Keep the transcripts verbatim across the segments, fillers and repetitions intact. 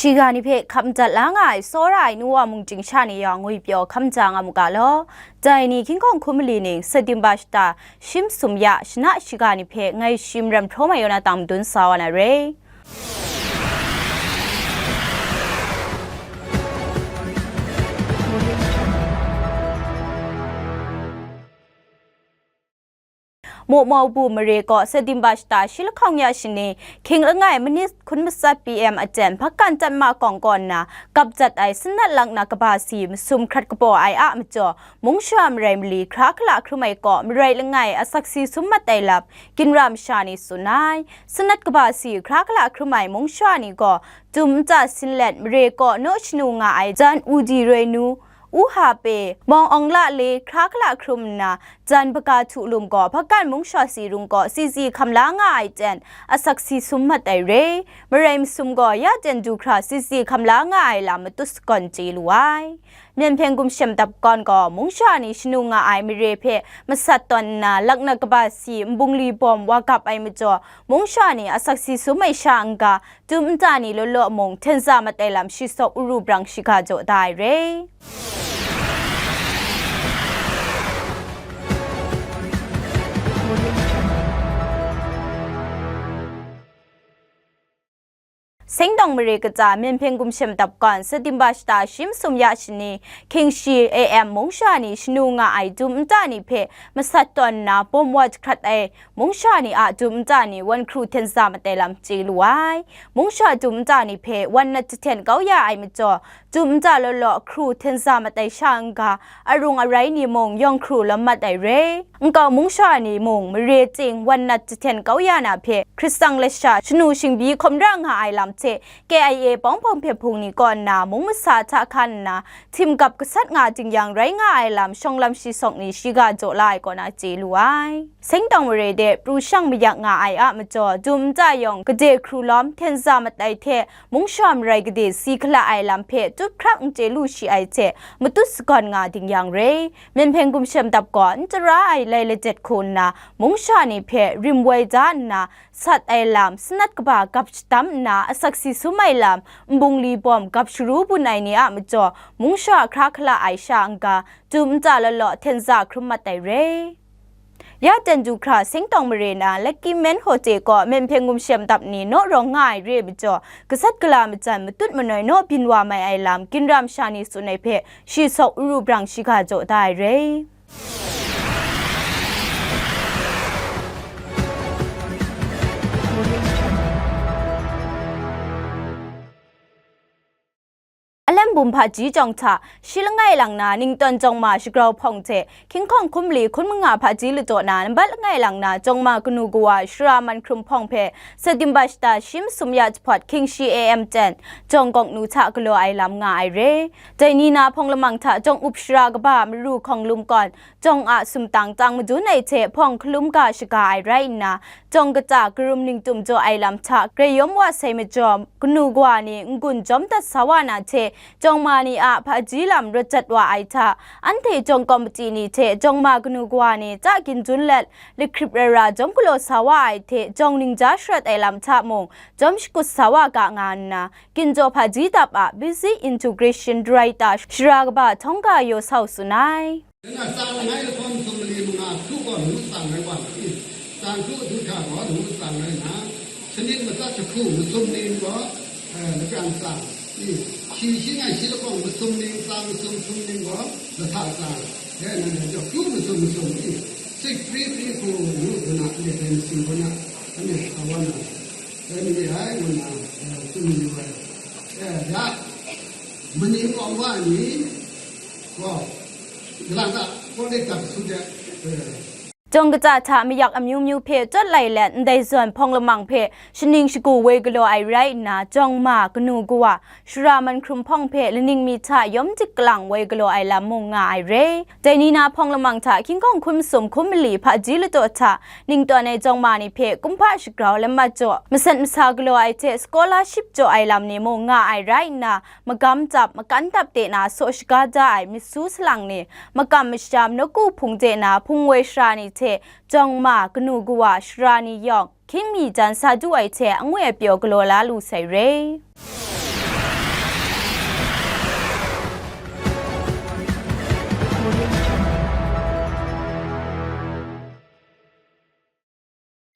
Shiga ni hpe hkap madat la nga ai tsawra ai nu wa mung chying sha ni yawng ngwipyaw hkam ja nga mu ga law. Dai ni hkying hkawng hkum mali ning, September shata shi masum ya shana shiga ni hpe ngai shi Maram Hpraw Mai Yonatan madun sa wa na re. Mawmawbu mare kaw September shata shi lahkawng ya shani, hkying langai minit hkun matsat P M aten Hpakan Tatma Kawng kaw nna gap jat ai sanat laknak kaba si masum hkrat kabaw ai a majaw, mungsha marai mali hkra hkala hkrum ai kaw marai langai asak si sum mat ai lam ginra masha ni tsun ai. Sanat kaba si hkra hkala hkrum ai mungsha ni gaw, Tum Nta Sinlet mare kaw naw shanu nga ai Jan Udi Roi Nu, U Ha Pe, Mawng Awng La Le hkra hkala hkrum nna, Jan Baka Htu Lum gaw Hpakan mungsha si rung kaw si si hkam la nga ai ten, asak si sum mat ai re. Marai masum gaw ya ten du hkra si si hkam la nga ai lam matut sagawn chye lu ai. Myen Hpeng Gumshem Dap Kawn gaw mungsha ni shanu nga ai mare hpe masat tawn nna, laknak kaba si nbungli bawm wa gap ai majaw, mungsha ni asak si sum ai sha n-ga, Tum Nta ni law law mung hten za mat ai lam shi sawk uru brang shiga jaw da ai re. Sengtawng mare katsa Myen Hpeng Gumshem Dap Kawn, September shata shi masum ya shani, hkying shi A M mungsha ni shanu nga ai Tum Nta ni hpe masat tawn nna, bawm wa jahkrat ai mungsha ni a Tum Nta ni wan hkru hten za mat ai lam chye lu ai. Mungsha Tum Nta ni hpe wan nat jahten kau ya ai majaw, Tum Nta law law hkru hten za mat ai sha n-ga, arung arai ni mung yawng hkru lawm mat ai re. Nkau mungsha ni mung mare ting wan nat jahten kau ya na hpe, hkrit tsang lasha shanu shingbyi hkawm ra nga ai lam hte, K I A pawng hpawng hpe hpung ni kaw nna mung masa hta hkan nna, htim gap gasat nga ding yang rai nga ai lam shawng lam shi sawk ni shiga jaw la ai kaw na chye lu ai. Sengtawng mare de pru shang mayak nga ai a majaw, Tum Nta yawng gade hkru lawm hten za mat ai hte, mungsha marai gade si hkala ai lam hpe tut hkrap n chye lu shi ai hte, matut sagawn nga ding yang re. Myen Hpeng Gumshem Dap gaw n tara ai lai lajet hku nna, mungsha ni hpe rim woi da nna, sat ai lam, sanat kaba gap shadam nna, asak si sum ai lam, nbungli bawm gap sharu bun ai ni a majaw, mungsha hkra hkala ai sha n-ga, Tum Nta law law hten za hkrum mat ai re. Ya ten du hkra Sengtawng mare na Lucky Man Hotel kaw Myen Hpeng Gumshem Dap ni naw rawng nga ai re ai majaw, gasat gala majan matut manoi naw byin wa mai ai lam ginra masha ni tsun ai hpe, shi sawk uru brang shiga jaw da ai re. Alem bum hpaji jawng hta, shi langai lang na ningtawn jawng ma shagrau hpawng hte, hkying hkawng hkum mali hkun manga hpaji ladaw na nambat langai lang na jawng ma kanu kawa shara man hkrum hpawng hpe, September shata shi masum ya jahpawt hkying shi A M ten, jawng gawk nu hta galaw ai lam nga ai re. Dai ni na hpawng lamang hta jawng up shara kaba maru hkawng lum kawn, jawng a sumtang tang madun ai hte hpawng hkalum ga shaga ai rai nna, jawng kata karum ningtum jaw ai lam hta grai yawm wa sai majaw, kanu kawa ni n-gun jawm dat sa wa na hte, jawng ma ni a hpaji lam rawt jat wa ai hta, anhte jawng kawmati ni hte jawng ma kanu kawa ni ta ginjun let, lahkrip rara jawm galaw sa wa ai hte, jawng ningja sharat ai lam hta mung jawm shakut sa wa ga nga nna, Ginjaw hpaji dap a Basic Integration Director shara kaba Htawng Ga Yaw Sau tsun ai. Nang a tsang langai lahkawng masum mali manga hkru gaw ngu tsang rai wa ma i? Tsang hkru du hkra gaw ngu tsang rai nna, sanit matsat jahku masum ning gaw, eh, lapyan tsang i? Shi shi ngai shi lahkawng masum ning, tsang masum sum ning gaw lahta tsang, eh, nang gaw hkru masum masum i? Sik pri pri hku ngu du na, le rai masing gaw na, ane sa wa na. Rai mi ai ngu nna, eh, tsun yu ai. Eh, ya, maning awng wa ni gaw, galang ta, kawle gat su de, eh. Jawng kata hta mayak amyu myu hpe tawt lai let, ndai zawn hpawng lamang hpe shaning shagu woi galaw ai rai nna, jawng ma, kanu kawa, shara man hkrum hpawng hpe laning mi hta yawm dik kalang woi galaw ai lam mung nga ai re. Dai ni na hpawng lamang hta hkying hkawng hkum sum hkum mali hpaji ladaw hta ningtawn ai jawng ma ni hpe kumhpa shagrau lamat jaw, masat masa galaw ai hte scholarship jaw ai lam ni mung nga ai rai nna, magam dap, makan dap de na saw shaga da ai myit su salang ni, makam masham nawku hpung de na hpung woi shara ni hte jawng ma, kanu kawa, shara ni yawng, hkying mi jan sa du ai hte angwi apyaw galaw la lu sai re.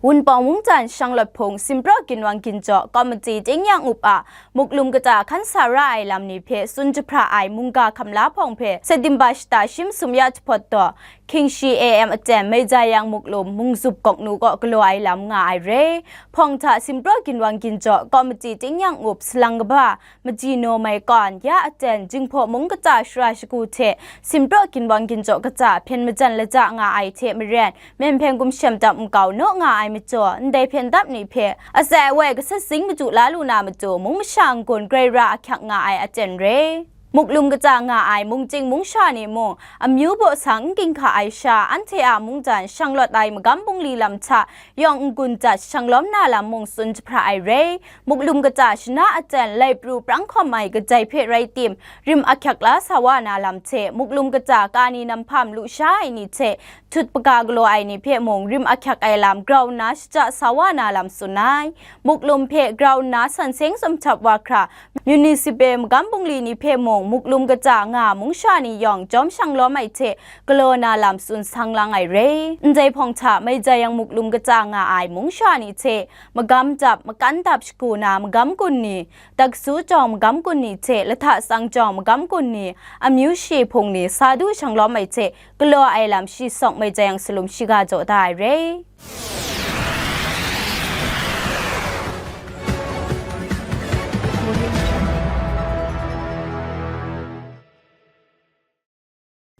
Wunpawng Mungdan Shanglawt Hpung Simpraw Ginwang Ginjaw Komiti Tingnyang Up a Muklum Kata hkan sa ra ai lam ni hpe tsun jahpra ai mungga hkamla hpawng hpe September shata shi masum ya jahpawt taw, Hkyingshi A M aten Meijayang Muklum Mungzup Gawknu kaw galaw ai lam nga ai re. Hpawng hta Simpraw Ginwang Ginjaw Komiti Tingnyang Up Salang Kaba Maji Naw Mai Kawn, ya aten Jinghpaw Mung Kata shara shagu hte Simpraw Ginwang Ginjaw Kata hpyen majan laja nga ai hte maren, Myen Hpyen Gumshem Dap nkau naw nga ai majaw, ndai hpyen dap ni hpe atsai awai gasat zing madu la lu na matu, mung masha n-gun grai ra ahkyak nga ai aten re. Muklum Kata nga ai mungchying mungsha ni mung, amyu baw sang n ginhka ai sha, anhte a mungdan shanglawt ai magam bungli lam hta yawng n-gun dat shanglawm na lam mung tsun jahpra ai re. Muklum Kata shana aten lai pru prang hkawm ai kadai hpe rai tim, rim ahkyak la sa wa na lam hte, Muklum Kata kani namhpam lusha ai ni hte, tut paga galaw ai ni hpe mung rim ahkyak ai lam grau nna shaja sa wa na lam tsun ai. Muklum hpe grau nna san seng sumhtap wa hkra, municipal magam bungli ni hpe mung Muklum Kata nga mungsha ni yawng jawm shanglawm ai hte galaw na lam tsun sang lang ai re. Ndai hpawng hta Meijayang Muklum Kata nga ai mungsha ni hte magam dap, makan dap shagu na magam gun ni, Daksu jawng magam gun ni hte Lahta Tsang jawng magam gun ni, amyu shi hpung ni, sa du shanglawm ai hte galaw ai lam shi sawng Meijayang salum shiga jaw da ai re.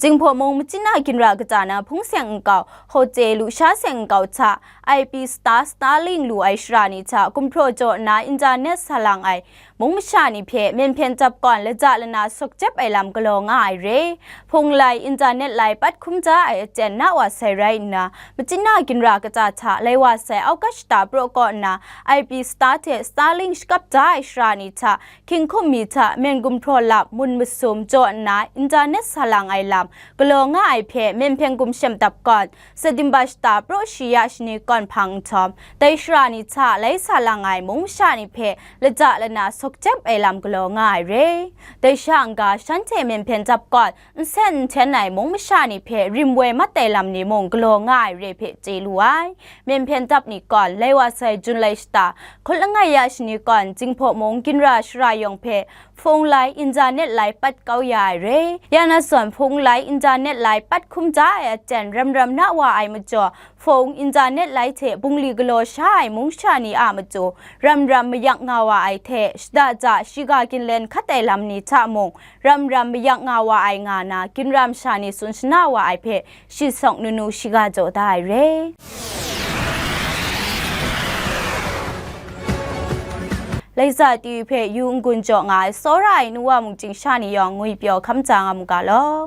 Jinghpaw Mung Machyina Ginra Kata na Hpung Seng Nkau, Hote Lusha Seng Nkau hta, I P Star, Starlink lu ai shara ni hta gumhpraw jaw nna internet sa lang ai mung masha ni hpe Myen Hpyen Dap Kawn laja lana sawk jep ai lam galaw nga ai re. Hpung lai, internet lai pat hkrum da ai aten na wa sai rai nna, Machyina Ginra Kata hta lai wa sai August shata praw kaw nna, I P Star hte Starlink shakap da ai shara ni hta, hkying hkum mi hta myen gumhpraw lap, mun masum jaw nna internet sa lang ai lam galaw nga ai hpe Myen Hpyen Gumshem Dap Kawn, September shata praw shi ya shani kawn hpang nhtawm, dai shara ni hta lai sa lang ai mung masha ni hpe laja lana sawk jep ai lam galaw nga ai re. Dai sha n-ga, shanhte Myen Hpyen Dap Kawn nsen nhten ai mung masha ni hpe rim woi mat ai lam ni mung galaw nga ai re hpe chye lu ai. Myen Hpyen Dap ni kawn, lai wa sai June lai shata, hkut langai ya shani kawn, Jinghpaw Mung Ginra shara yawng hpe hpung lai, internet lai pat kau ya ai re. Ya na zawn, hpung lai, internet lai pat hkrum da ai aten ram ram na wa ai majaw, hpung, internet lai hte bungli galaw sha ai mung masha ni a matu, ram ram mayak nga wa ai hte, shada ja shiga ginlen hkat ai lam ni hta mung, ram ram mayak nga wa ai nga na, Ginra masha ni tsun shana wa ai hpe, shi sawng nunu shiga jaw da ai re. Laisa T V hpe yu n-gun jaw nga ai, tsawra ai nu wa mungchying sha ni yawng ngwi pyaw hkam ja nga mu ga law.